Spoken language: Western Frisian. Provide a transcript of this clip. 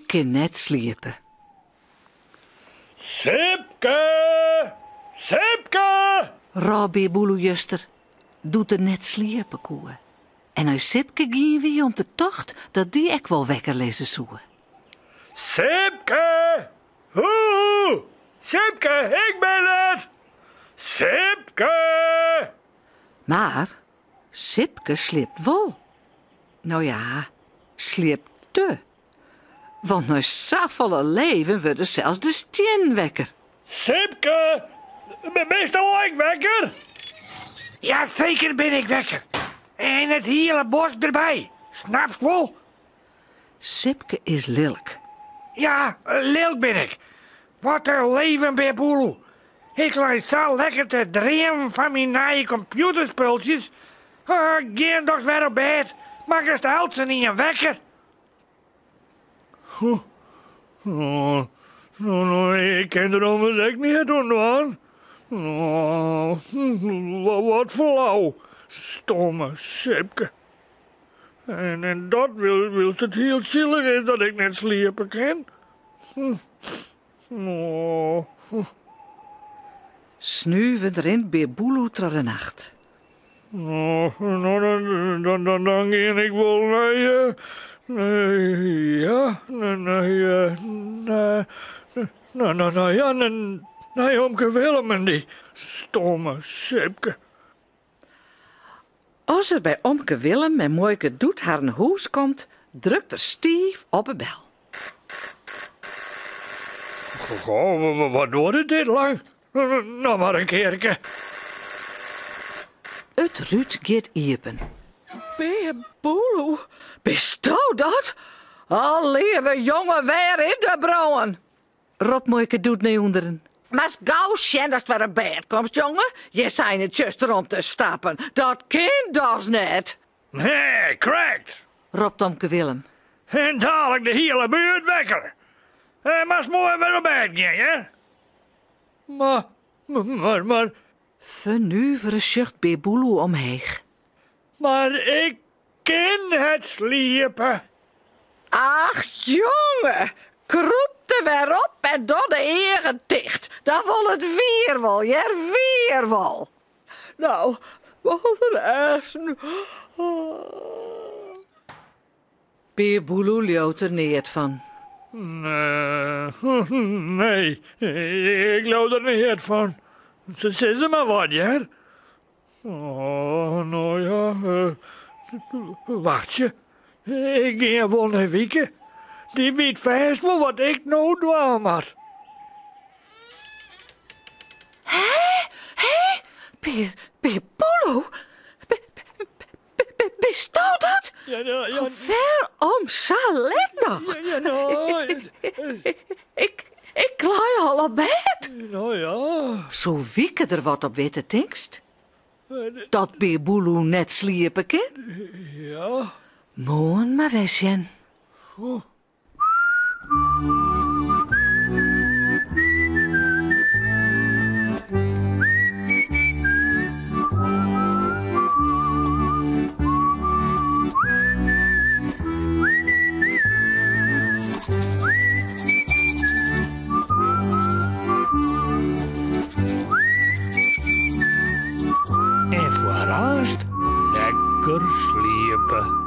kin net sliepe. Sipke! Sipke! Rôp Bear Boeloe juster, doe't er net sliepe koe. En nei Sipke gien wie om't er tocht dat dy ek wol wekker lizze soe. Sipke! Hoe! Sipke, ik bin it! Sipke! Mar Sipke sliept wol. No ja, sliepte. Want nei safolle leven wurde sels de stiennen wekker. Sipke, bisto ek wekker? Ja, seker bin ik wekker. En it hiele bosk derby. Snapst wol? Sipke is lilk. Ja, lilk bin ik. Wat in leven, Bear Boeloe. Ik lei sa lekker te dreamen fan myn nije kompjûterspultsjes. Gean dochs wer op bêd, makkest eltsenien wekker. Oh, no, ik kin der ommers ek neat oan dwaan. Oh, wat flau, stomme Sipke. En dat wylst it hiel silich is dat ik net sliepe kin. Oh. Snuvend rint Bear Boeloe troch de nacht. No, no dan, dan, dan, dan gean ik wol nei, nei, ja, nei, nei, nei, nei, nei, ja, nei omke Willem en dy stomme Sipke. As er by omke Willem en muoike Doet harren hûs komt, drukt er stiif op 'e bel. Goh, wat duorret dit lang? Noch mar in kearke. It rút giet iepen. Bear Boeloe, bisto dat? O leave jonge, wêr is de brân? Ropt muoike Doet nei ûnderen. Moatst gau sjen datst wer op bêd komst, jonge. Je seine tsjuster om te stappen. Dat kin dochs net? Nee, krekt! Ropt omke Willem. En dalik de hiele buert wekker. En moatst moai wer op bêd gean, hear. Mar, mar, mar... Fernuvere sjocht Bear Boeloe omheech. Mar ik kin net sliepe. Ach jonge, krûp der wer op en doch de eagen ticht. Dan wol it wier wol, hear, wier wol. No, wat in essen. Bear Boeloe leaut der neat fan. Nee, ik leau der neat fan. Se sizze mar wat, hear. Oh, no ja, wachtsje. Ik gean wol nei Wieke. Dy wit fêst wol wat ik no dwaan moat. Hé? Hé? Bear, Bear Boeloe? Bisto dat? Ja, ja, ja. Wêrom sa let noch? Ja, ja, no. Ik, ik lei al op bêd. No ja. Soe Wieke der wat op witte, tinkst? Dat Bear Boeloe net sliepe kin? Ja. Moarn mar wer sjen. Oh. En foar aanst lekker sliepe.